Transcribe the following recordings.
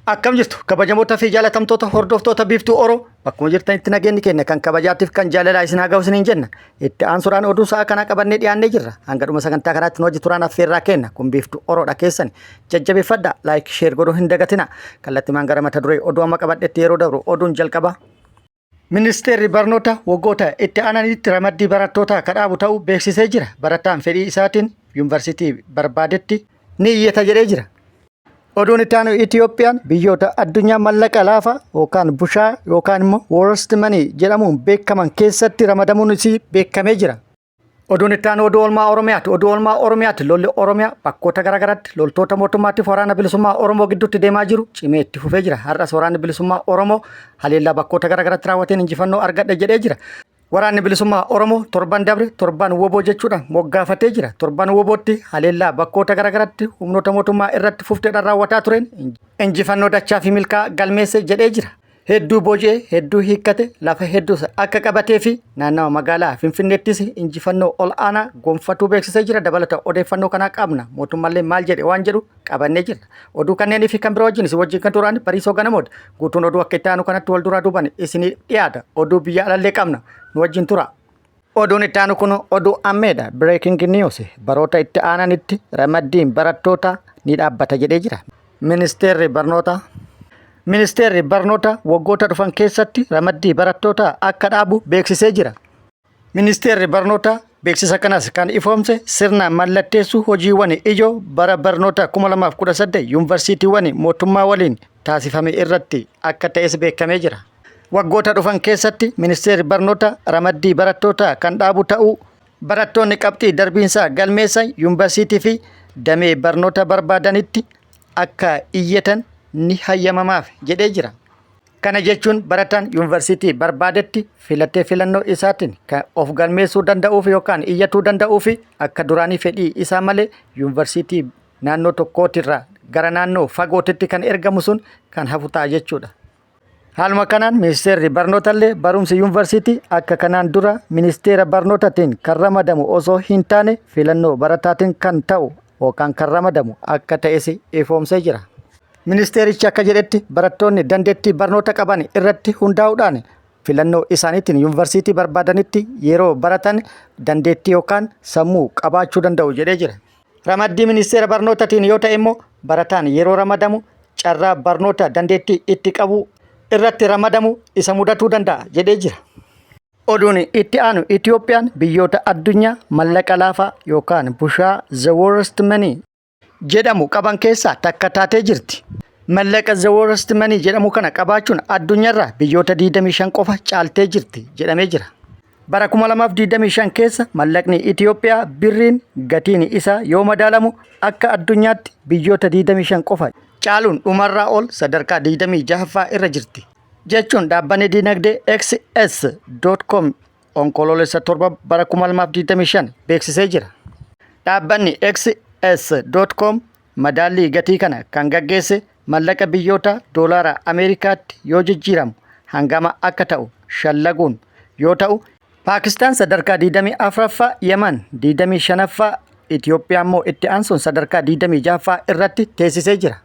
Akkam jirtu kabajamoota fi jaalatamtoota hordoftoota Biiftuu Oro, bakkuma jirtanitti nageenyi keenya kan kabajaatiif kan jaalalaa isin haa ga'u isiniin jenna. Itti aansuudhaan oduu sa'a kanaa qabannee dhiyaannee jirra. Hanga dhuma sagantaa kanaatti nu wajji turaan affeerraa kenna. Kun Biiftuu Oroodha keessan. Jajjabeeffadha. Like, share godhuu hin dagatina. Kallattimaan gara mata duree oduu amma qabadhetti yeroo dabru, oduun jalqaba. Ministeerri barnoota waggoota itti aananitti ramaddii barattootaa ka dhaabu ta'uu beeksisee jira. Barataan fedhii isaatiin yuunivarsiitii barbaadetti ni iyyata jedhee jira. Oduun itti aanu, Itiyoophiyaan biyyoota addunyaa mallaqa laafaa yookaan bushaa yookaan immoo worst money jedhamuun beekaman keessatti ramadamuun isii beekamee jira. Oduun itti aanu oduu oolmaa Oromiyaati. Oduu oolmaa Oromiyaati. Lolli Oromiyaa bakkoota garaagaraatti loltoota mootummaatiif Waraana Bilisummaa Oromoo gidduutti deemaa jiru cimee itti fufee jira. Har'as Waraanni Bilisummaa Oromoo haleellaa bakkoota garaagaraatti raawwateen injifannoo argadhe jedhee jira. Waraanni Bilisummaa Oromoo torban dabre torban woboo jechuudhaan moggaafatee jira. Torban wobootti haleellaa bakkoota garaagaraatti humnoota mootummaa irratti fufteedhaan raawwataa tureen injifannoo dachaa fi milkaa galmeesse jedhee jira. Hedduu booji'ee, hedduu hiikkate, lafa hedduus akka qabatee fi naannawa magaalaa Finfinneettis injifannoo ol aanaa gonfatuu beeksisee jira. Dabalata odeeffannoo kanaa qabna. Mootummaallee maal jedhe waan jedhu qabannee jirra. Oduu kanneenii fi kan biroo wajjin isin wajjin kan turan Bariisoo Ganamoodha. Guutuun oduu akka itti aanu kanatti wal duraa duuban isinii dhiyaata. Oduu biyya alallee qabna. Nu wajjin tura. Oduun itti aanu kun oduu ammeedha. Breaking news. Baroota itti aananitti ramaddiin barattoota ni dhaabbata jedhee jira. Ministeerri barnoota waggoota dhufan keessatti ramaddii barattoota akka dhaabu beeksisee jira. Ministeerri barnoota beeksisa kanas kan ifoomse sirna mallatteessuu hojiiwwan ijoo bara barnoota 2018 yuunivarsiitiiwwan mootummaa waliin taasifame irratti akka ta'es beekamee jira. Waggoota dhufan keessatti ministeerri barnoota ramaddii barattoota kan dhaabu ta'uu, barattoonni qabxii darbiinsaa galmeessan yuunivarsiitii fi damee barnoota barbaadanitti akka iyyatan ni hayyamamaaf jedhee jira. Kana jechuun barataan yuunivarsiitii barbaadetti filatee filannoo isaatiin kan of galmeessuu danda'uuf yookaan iyyatuu danda'uu fi akka duraanii fedhii isaa malee yuunivarsiitii naannoo tokkootirraa gara naannoo fagootitti kan ergamu sun kan hafu ta'a jechuudha. Haaluma kanaan ministeerri barnootaallee barumsi yuunivarsiitii akka kanaan dura ministeera barnootaatiin kan ramadamu osoo hin taane filannoo barataatiin kan ta'u yookaan kan ramadamu akka ta'es ifoomsee jira. Ministeerichi akka jedhetti, barattoonni dandeettii barnoota qaban irratti hundaa'uudhaan filannoo isaaniitiin yuunivarsiitii barbaadanitti yeroo baratan dandeettii yookaan sammuu qabaachuu danda'u jedhee jira. Ramaddii ministeera barnootaatiin yoo ta'e immoo barataan yeroo ramadamu carraa barnoota dandeettii itti qabu irratti ramadamu isa mudatuu danda'a jedhee jira. Oduun itti aanu, Itiyoophiyaan biyyoota addunyaa mallaqa laafaa yookaan bushaa, the worst money jedhamu qaban keessaa takka taatee jirti. Mallaqa the worst money jedhamu kana qabaachuun addunyaarraa biyyoota 25 qofa caaltee jirti jedhamee jira. Bara 2025 keessa mallaqni Itiyoophiyaa birriin gatiin isaa yoo madaalamu akka addunyaatti biyyoota 25 qofa caaluun dhumarraa ol sadarkaa 26ffaa irra jirti. Jechuun dhaabbanni dinagdee XS.com Onkoloolessa 7 bara 2025 beeksisee jira. Dhaabbanni XS.com madaallii gatii kana kan gaggeesse mallaqa biyyoota doolaara Ameerikaatti yoo jijjiiramu hangama akka ta'u shallaguun yoo ta'u, Paakistaan sadarkaa 24ffaa, Yaman 25ffaa, Itoophiyaa immoo itti aansuun sadarkaa 26ffaa irratti teessisee jira.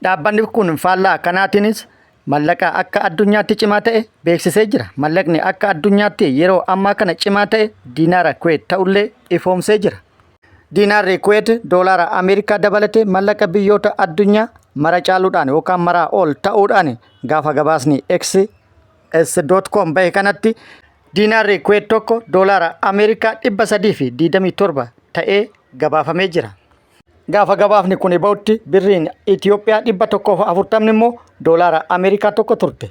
Dhaabbanni kun faallaa kanaatiinis mallaqa akka addunyaatti cimaa ta'e beeksisee jira. Mallaqni akka addunyaatti yeroo ammaa kana cimaa ta'e diinaara Kuweet ta'ullee ifoomsee jira. Diinaarri Kuweet doolaara Ameerikaa dabalatee mallaqa biyyoota addunyaa mara caaluudhaan yookaan maraa ol ta'uudhaan gaafa gabaasni XS.com bahe kanatti diinaarri Kuweet tokko doolaara Ameerikaa 327 ta'ee gabaafamee jira. Gaafa gabaafni kun bahutti birriin Itoophiyaa 140 immoo doolaara Ameerikaa tokko turte.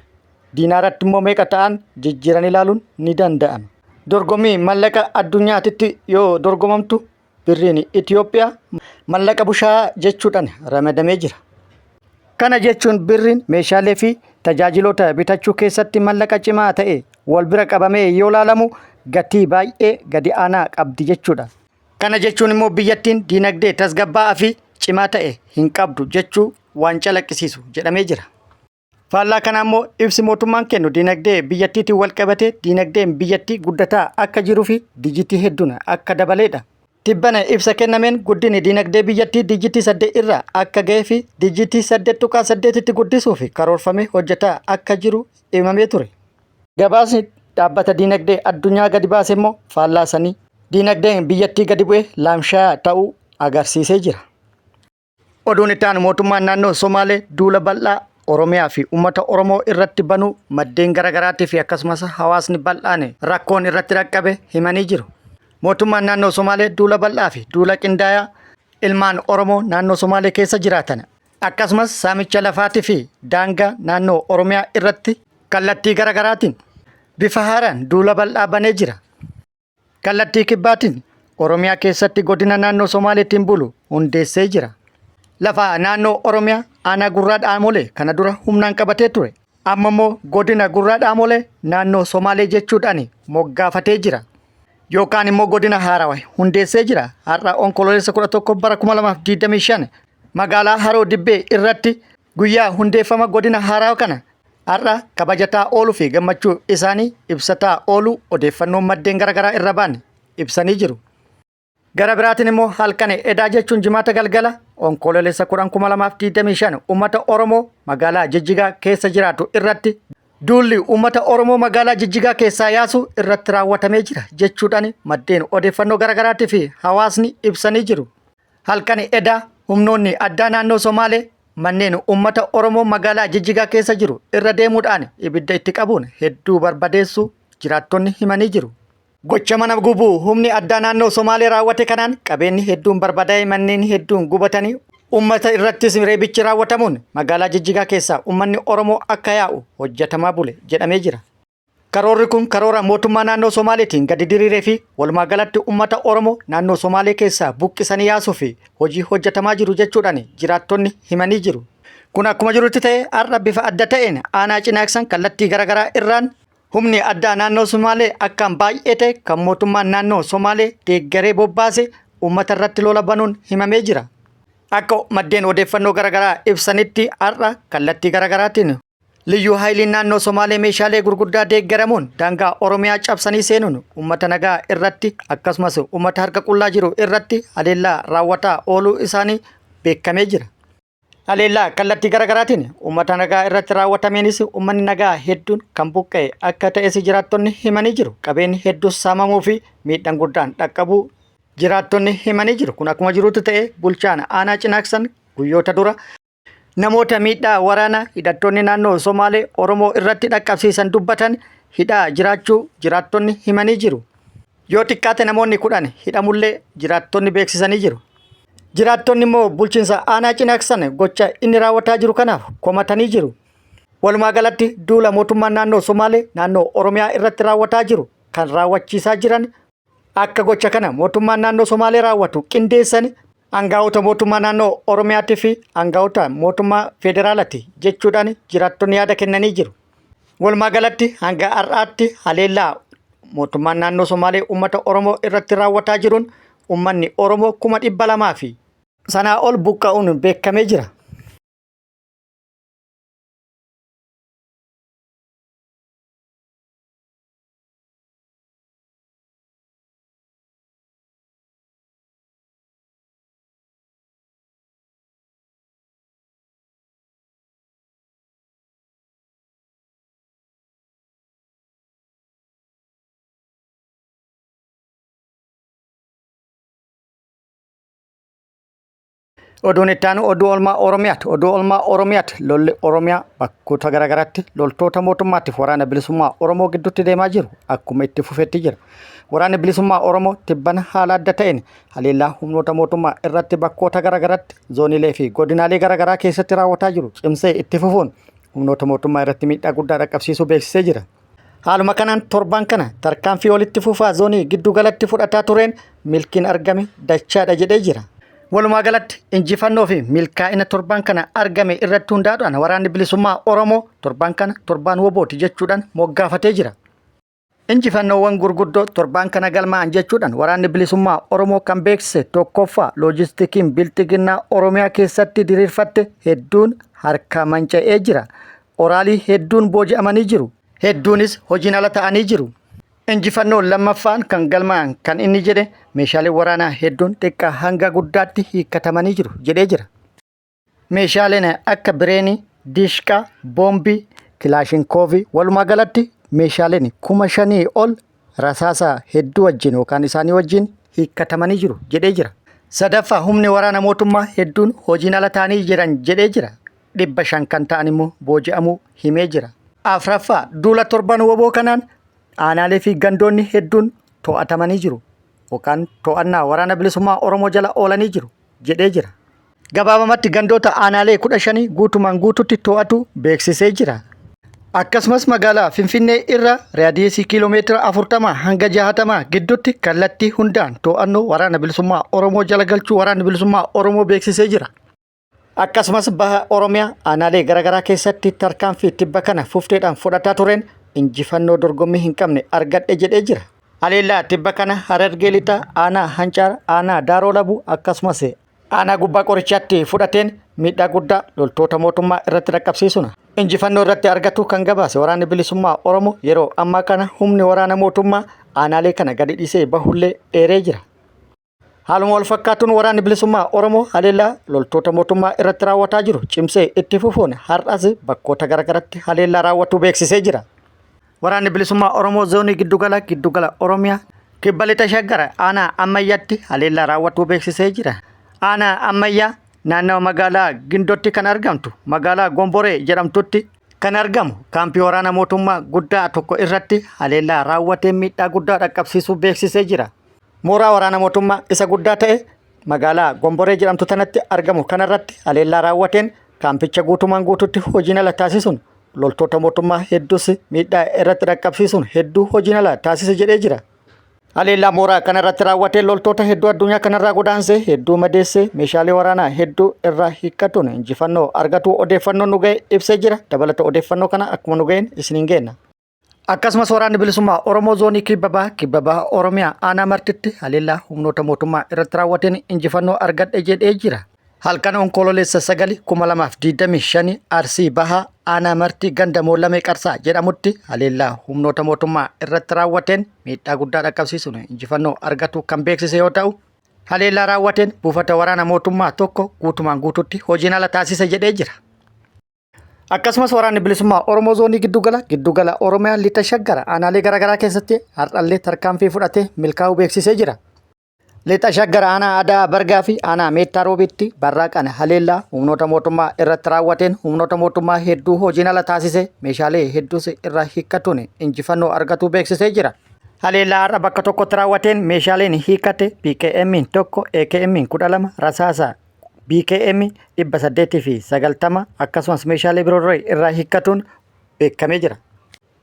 Diinaaratti immoo meeqa ta'an jijjiiran ilaaluun ni danda'ama. Dorgommii mallaqa addunyaatitti yoo dorgomamtu birriin Itoophiyaa mallaqa bushaa jechuudhaan ramadamee jira. Kana jechuun birriin meeshaalee fi tajaajiloota bitachuu keessatti mallaqa cimaa ta'e wal bira qabamee yoo ilaalamu gatii baay'ee gadi aanaa qabdi jechuudha. Kana jechuun immoo biyyattiin diinagdee tasgabbaa'aa fi cimaa ta'e hin qabdu jechuu waan calaqqisiisu jedhamee jira. Faallaa kanaa immoo ibsi mootummaan kennu diinagdee biyyattiitiin wal qabatee diinagdeen biyyattii guddataa akka jiruu fi dijitii hedduun akka dabaleedha. Tibbana ibsa kennameen guddinni diinagdee biyyattii dijitii 8 irra akka ga'ee fi dijitii 8.8tti guddisuuf karoorfamee hojjetaa akka jiru himamee ture. Gabaasni dhaabbata diinagdee addunyaa gadi baase immoo faallaa sanii diinagdeen biyyattii gadi bu'ee laamshayaa ta'uu agarsiisee jira. Oduun itti aanu mootummaan naannoo Somaalee duula bal'aa Oromiyaa fi uummata Oromoo irratti banuu maddeen garaagaraatii fi akkasumas hawaasni bal'aan rakkoon irratti dhaqqabe himanii jiru. Mootummaan naannoo Somaalee duula bal'aa fi duula qindaayaa ilmaan Oromoo naannoo Somaalee keessa jiraatan akkasumas saamicha lafaatii fi daangaa naannoo Oromiyaa irratti kallattii garaagaraatiin bifa haaraan duula bal'aa banee jira. Kallattii Kibbaatiin Oromiyaa keessatti godina naannoo Somaaleetiin bulu hundeessee jira. Lafa naannoo Oromiyaa aanaa Gurraa Dhaamolee kana dura humnaan qabatee ture. Amma immoo godina Gurraa Dhaamolee naannoo Somaalee jechuudhaan moggaafatee jira. Yookaan immoo godina haarawa hundeessee jira. Har'a Onkololeessa 11 bara 2025 magaalaa Haroo Dibbee irratti guyyaa hundeeffama godina haaraa kana har'a kabajataa ooluu fi gammachuu isaanii ibsataa ooluu odeeffannoon maddeen garaagaraa irra ba'an ibsanii jiru. Gara biraatiin immoo halkan edaa jechuun jimaata galgala Onkololeessa 10,2025 uummata Oromoo magaalaa Jijjigaa keessa jiraatu irratti duulli uummata Oromoo magaalaa Jijjigaa keessaa yaasu irratti raawwatamee jira jechuudhaan maddeen odeeffannoo garaagaraatii fi hawaasni ibsanii jiru. Halkan edaa humnoonni addaa naannoo Somaalee manneen uummata Oromoo magaalaa Jijjigaa keessa jiru irra deemuudhaan ibidda itti qabuun hedduu barbadeessuu jiraattonni himanii jiru. Gocha mana gubuu humni addaa naannoo Somaalee raawwate kanaan qabeenyi hedduun barbadaa'ee manneen hedduun gubatanii uummata irrattis reebichi raawwatamuun magaalaa Jijjigaa keessaa uummanni Oromoo akka yaa'u hojjetamaa bule jedhamee jira. Karoorri kun karoora mootummaa naannoo Somaaleetiin gadi diriiree fi walumaa galatti uummata Oromoo naannoo Somaalee keessaa buqqisanii yaasuu fi hojii hojjetamaa jiru jechuudhaan jiraattonni himanii jiru. Kun akkuma jirutti ta'ee har'a bifa adda ta'een aanaa Cinaaksan kallattii garaagaraa irraan humni addaa naannoo Somaalee akkaan baay'ee ta'e kan mootummaan naannoo Somaalee deeggaree bobbaase uummata irratti lola banuun himamee jira. Akka maddeen odeeffannoo garaagaraa ibsanitti har'a kallattii garaagaraatiin Liyyuu Haayiliin naannoo Somaalee meeshaalee gurguddaa deeggaramuun daangaa Oromiyaa cabsanii seenuun uummata nagaa irratti akkasumas uummata harka qullaa jiru irratti haleellaa raawwataa ooluu isaanii beekamee jira. Haleellaa kallattii garaagaraatiin uummata nagaa irratti raawwatameenis uummanni nagaa hedduun kan buqqa'e akka ta'es jiraattonni himanii jiru. Qabeenyi hedduus saamamuu fi miidhaan guddaan dhaqqabuu jiraattonni himanii jiru. Kun akkuma jirutti ta'e bulchaan aanaa Cinaaksan guyyoota dura Namoota miidhaa waraana hidhattoonni naannoo Somaalee Oromoo irratti dhaqqabsiisan dubbatan hidhaa jiraachuu jiraattonni himanii jiru. Yoo xiqqaate namoonni 10 hidhamullee jiraattonni beeksisanii jiru. Jiraattonni immoo bulchiinsa aanaa Cinaaksan gocha inni raawwataa jiru kanaaf komatanii jiru. Walumaa galatti duula mootummaan naannoo Somaalee naannoo Oromiyaa irratti raawwataa jiru kan raawwachiisaa jiran Akka gocha kana mootummaan naannoo Somaalee raawwatu qindeessan angaa'ota mootummaa naannoo Oromiyaatii fi angaa'ota mootummaa federaalati jechuudhaan jiraattonni yaada kennanii jiru. Walumaa galatti hanga har'aatti haleellaa mootummaan naannoo Somaalee uummata Oromoo irratti raawwataa jiruun uummanni Oromoo 200,000 fi sanaa ol buqqa'uun beekamee jira. Oduun itti aanu oduu oolmaa Oromiyaati. Oduu oolmaa Oromiyaati. Lolli Oromiyaa bakkoota garaagaraatti loltoota mootummaatiif waraana bilisummaa Oromoo gidduutti deemaa jiru akkuma itti fufetti jira. Waraanni bilisummaa Oromoo tibbana haala adda ta'een haleellaa humnoota mootummaa irratti bakkoota garaagaraatti zooniilee fi godinaalee garaagaraa keessatti raawwataa jiru cimsee itti fufuun humnoota mootummaa irratti miidhaa guddaa dhaqqabsiisuu beeksisee jira. Haaluma kanaan torban kana tarkaanfii walitti fufaa zoonii giddu galatti fudhataa tureen milkiin argame dachaadha jedhee jira. Walumaa galatti injifannoo fi milkaa'ina torban kana argame irratti hundaa'uudhaan waraanni bilisummaa Oromoo torban kana torbaan wobooti jechuudhaan moggaafatee jira. Injifannoowwan gurguddoo torbaan kana galmaa'an jechuudhaan waraanni bilisummaa Oromoo kan beeksise tokkoffaa loojistikiin bilxiginnaa Oromiyaa keessatti diriirfatte hedduun harkaa manca'ee jira. Oraalii hedduun booji'amanii jiru. Hedduunis hojiin ala ta'anii jiru. Injifannoo lammaffaan kan galmaa'an kan inni jedhe meeshaaleen waraanaa hedduun xiqqaa hanga guddaatti hiikkatamanii jiru jedhee jira. Meeshaaleen akka bireenii, diishqaa, boombii, kilaashinkoovii walumaa galatti meeshaaleen 5000 ol rasaasa hedduu wajjin yookaan isaanii wajjin hiikkatamanii jiru jedhee jira. Sadaffaa humni waraana mootummaa hedduun hojiin ala ta'anii jiran jedhee jira. 500 kan ta'an immoo booji'amuu himee jira. Afraffaa duula torban woboo kanaan aanaalee fi gandoonni hedduun to'atamanii jiru yookaan to'annaa waraana bilisummaa Oromoo jala oolanii jiru jedhee jira. Gabaabamatti gandoota aanaalee 15 guutumaan guututti to'atu beeksisee jira. Akkasumas magaalaa Finfinnee irra raadiyeesii kiiloomeetira 40 hanga 60 gidduutti kallattii hundaan to'annoo waraana bilisummaa Oromoo jala galchuu waraanni bilisummaa Oromoo beeksisee jira. Akkasumas baha Oromiyaa aanaalee garaagaraa keessatti tarkaanfii tibba kana fufteedhaan fudhataa tureen injifannoo dorgommii hin qabne argadhe jedhee jira. Haleellaa tibba kana Harargee Lixaa aanaa Hancaar, aanaa Daaroo Labuu akkasumas aanaa Gubbaa Qorichaatti fudhateen miidhaa guddaa loltoota mootummaa irratti dhaqqabsiisuun injifannoo irratti argatu kan gabaase waraanni bilisummaa Oromoo yeroo ammaa kana humni waraana mootummaa aanaalee kana gadi dhiisee bahullee eeree jira. Haaluma wal fakkaatuun waraanni bilisummaa Oromoo haleellaa loltoota mootummaa irratti raawwataa jiru cimsee itti fufuun har'as bakkoota garaagaratti haleellaa raawwatu beeksisee jira. Waraanni bilisummaa Oromoo zoonii giddugala giddugala Oromiyaa kibba lixa shaggar aanaa ammayyaatti haleellaa raawwatuu beeksisee jira. Aanaa ammayyaa naannawa magaalaa Gindootti kan argamtu magaalaa Gomboree jedhamtutti kan argamu kaampii waraana mootummaa guddaa tokko irratti haleellaa raawwateen miidhaa guddaa dhaqqabsiisuu beeksisee jira. Mooraa waraana mootummaa isa guddaa ta'e magaalaa Gomboree jedhamtu tanatti argamu kanarratti haleellaa raawwateen kaampicha guutumaan guututti hojiin ala taasisuun loltoota mootummaa hedduus miidhaa irratti dhaqqabsiisuun hedduu hojiin ala taasise jedhee jira. Haleellaa mooraa kanarratti raawwateen loltoota hedduu addunyaa kanarraa godaansee hedduu madeessee meeshaalee waraanaa hedduu irraa hiikkatuun injifannoo argatuu odeeffannoon nu ga'e ibsee jira. Dabalata odeeffannoo kana akkuma nu ga'een isiniin geenna. Akkasumas waraanni bilisummaa Oromoo zoonii kibba baha kibba baha Oromiyaa aanaa martitti haleellaa humnoota mootummaa irratti raawwateen injifannoo argadhe jedhee jira. Halkan Onkololeessa 9 2025 Arsii Bahaa aanaa Martii ganda Moollamee Qarsaa jedhamutti haleellaa humnoota mootummaa irratti raawwateen miidhaa guddaa dhaqqabsiisuun injifannoo argatu kan beeksise yoo ta'u, haleellaa raawwateen buufata waraana mootummaa tokko guutumaan guututti hojiin ala taasise jedhee jira. Akkasumas waraanni bilisummaa Oromoo zoonii giddugala giddugala Oromiyaa lixa shaggara aanaalee garaagaraa keessatti har'allee tarkaanfii fudhatee milkaa'uu beeksisee jira. Lixa shaggara aanaa Adaa Bargaa fi aanaa Meettaa Roobiitti barraaqaan haleellaa humnoota mootummaa irratti raawwateen humnoota mootummaa hedduu hojiin ala taasise meeshaalee hedduus irraa hiikkatuun injifannoo argatuu beeksisee jira. Haleellaa har'a bakka tokkotti raawwateen meeshaaleen hiikkate PKM 1, AKM 12, rasaasa BKM 890 akkasumas meeshaalee biroo irraa hiikkatuun beekamee jira.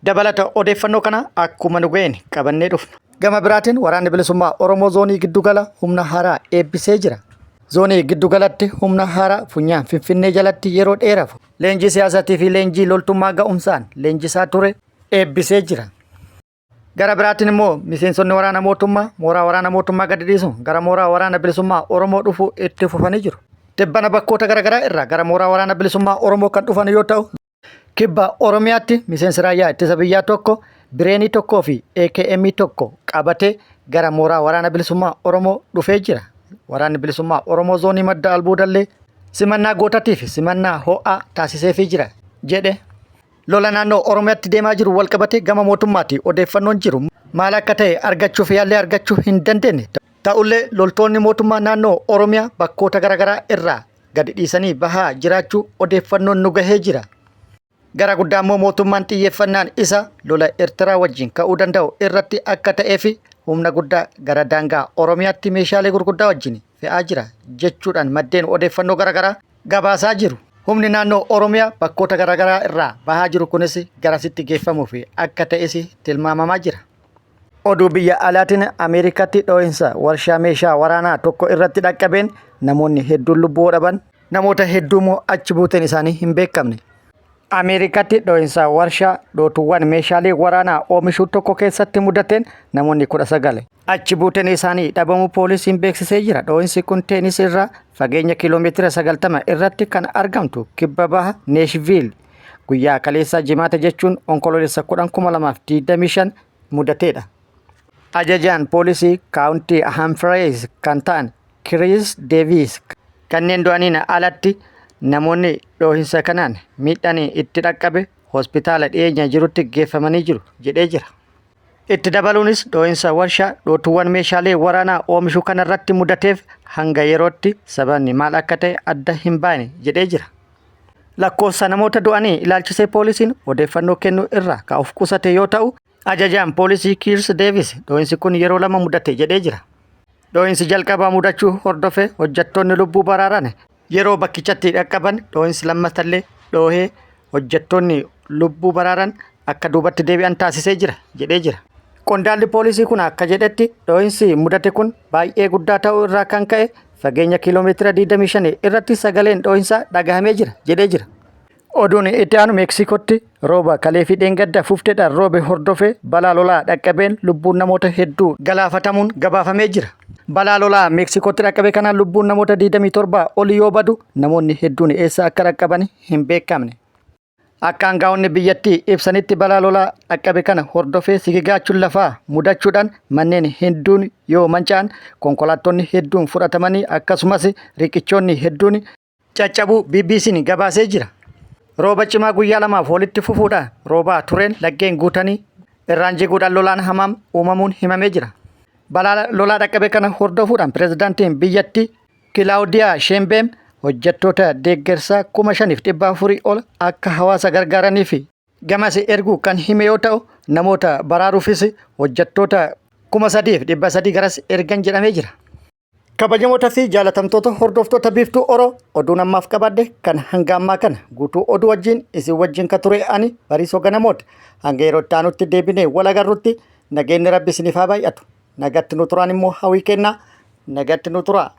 Dabalata odeeffannoo kana akkuma nu ga'een qabannee dhufna. Gama biraatiin waraanni bilisummaa Oromoo zoonii giddugala humna haaraa eebbisee jira. Zoonii giddugalatti humna haaraa funyaan Finfinnee jalatti yeroo dheeraaf leenjii siyaasaatii fi leenjii loltummaa ga'umsaan leenjisaa ture eebbisee jira. Gara biraatiin immoo miseensonni waraana mootummaa mooraa waraana mootummaa gadi dhiisuun gara mooraa waraana bilisummaa Oromoo dhufuu itti fufanii jiru. Tibbana bakkoota garaagaraa irraa gara mooraa waraana bilisummaa Oromoo kan dhufan yoo ta'u, kibba Oromiyaatti miseensi raayyaa ittisa biyyaa tokko bireenii tokkoo fi AKM tokko qabatee gara mooraa waraana bilisummaa Oromoo dhufee jira. Waraanni bilisummaa Oromoo zoonii madda albuudallee simannaa gootatii fi simannaa ho'aa taasiseefii jira jedhe. Lola naannoo Oromiyaatti deemaa jiru walqabatee gama mootummaati odeeffannoon jiru maal akka ta'e argachuuf yaallee argachuu hin dandeenye. Ta'ullee loltoonni mootummaa naannoo Oromiyaa bakkoota garaagaraa irraa gadi dhiisanii bahaa jiraachuu odeeffannoon nu gahee jira. Gara guddaa immoo mootummaan xiyyeeffannaan isa lola Eertiraa wajjin ka'uu danda'u irratti akka ta'ee fi humna guddaa gara daangaa Oromiyaatti meeshaalee gurguddaa wajjin fe'aa jira jechuudhaan maddeen odeeffannoo garaagaraa gabaasaa jiru. Humni naannoo Oromiyaa bakkoota garaagaraa irraa bahaa jiru kunis garasitti geeffamuuf akka ta'es tilmaamamaa jira. Oduu biyya alaatiin Ameerikaatti dhoohinsa warshaa meeshaa waraanaa tokko irratti dhaqqabeen namoonni hedduun lubbuu dhaban namoota hedduu immoo achi buuteen isaanii hin beekamne. Ameerikaatti dhohinsa warshaa dhootuuwwan meeshaalee waraanaa oomishuu tokko keessatti mudateen namoonni 19 achi buuteen isaanii dhabamuu poolisiin beeksisee jira. Dhohinsi kun Teenis irraa fageenya kiiloomeetira 90 irratti kan argamtu kibba baha Neeshviil guyyaa kaleessaa jimaata jechuun onkoloolessa 10,2025 mudateedha. Ajajaan poolisii kaawuntii Hamfirees kan ta'an Kiriis Deeviis kanneen du'aniin alatti namoonni dhoohinsa kanaan miidhaan itti dhaqqabe hospitaala dhiyeenya jirutti geeffamanii jiru jedhee jira. Itti dabaluunis dhoohinsa warshaa dhootuuwwan meeshaalee waraanaa oomishuu kanarratti mudateef hanga yerootti sababni maal akka ta'e adda hin baane jedhee jira. Lakkoofsa namoota du'anii ilaalchisee poolisiin odeeffannoo kennuu irraa kan of qusate yoo ta'u, ajajaan poolisii Kiirs Deevis dhoohinsi kun yeroo lama mudate jedhee jira. Dhoohinsi jalqabaa mudachuu hordofee hojjettoonni lubbuu baraaran yeroo bakkichatti dhaqqaban dhoohinsi lammatallee dhoohee hojjettoonni lubbuu baraaran akka duubatti deebi'an taasisee jira jedhee jira. Qondaalli poolisii kun akka jedhetti dhoohinsi mudate kun baay'ee guddaa ta'uu irraa kan ka'e fageenya kiiloomeetira 25 irratti sagaleen dhoohinsaa dhagahamee jira jedhee jira. Oduun itti aanu Meeksikootti rooba kalee fi dheengadda fufteedhaan roobe hordofee balaa lolaa dhaqqabeen lubbuun namoota hedduu galaafatamuun gabaafamee jira. Balaa lolaa Meeksikootti dhaqqabe kanaan lubbuun namoota 27 oli yoo badu namoonni hedduun eessa akka dhaqqaban hin beekamne. Akka aangaa'onni biyyattii ibsanitti balaa lolaa dhaqqabe kana hordofee sigigaachuun lafaa mudachuudhaan manneen hedduun yoo manca'an konkolaattonni hedduun fudhatamanii akkasumas riqichoonni hedduun caccabuu BBC'n gabaasee jira. Rooba cimaa guyyaa lamaaf walitti fufuudhaan roobaa tureen laggeen guutanii irraan jiguudhaan lolaan hamaan uumamuun himamee jira. Balaa lolaa dhaqqabe kana hordofuudhaan pirezidaantiin biyyattii Kilaawudiyaa Sheenbeem hojjettoota deeggarsaa 5,400 ol akka hawaasa gargaaranii fi gamas erguu kan hime yoo ta'u namoota baraaruufis hojjettoota 3,300 garas ergan jedhamee jira. Kabajamoota fi jaalatamtoota hordoftoota Biiftuu Oro oduun ammaaf qabadhe kan hanga ammaa kana guutuu oduu wajjin isin wajjin ka ture ani Bariisoo Ganamooti. Hanga yeroo itti aanutti deebinee wal agarrutti nageenyi Rabbi isiniif haa baay'atu. Nagatti nu turaan immoo hawwii kennaa. Nagatti nu turaa.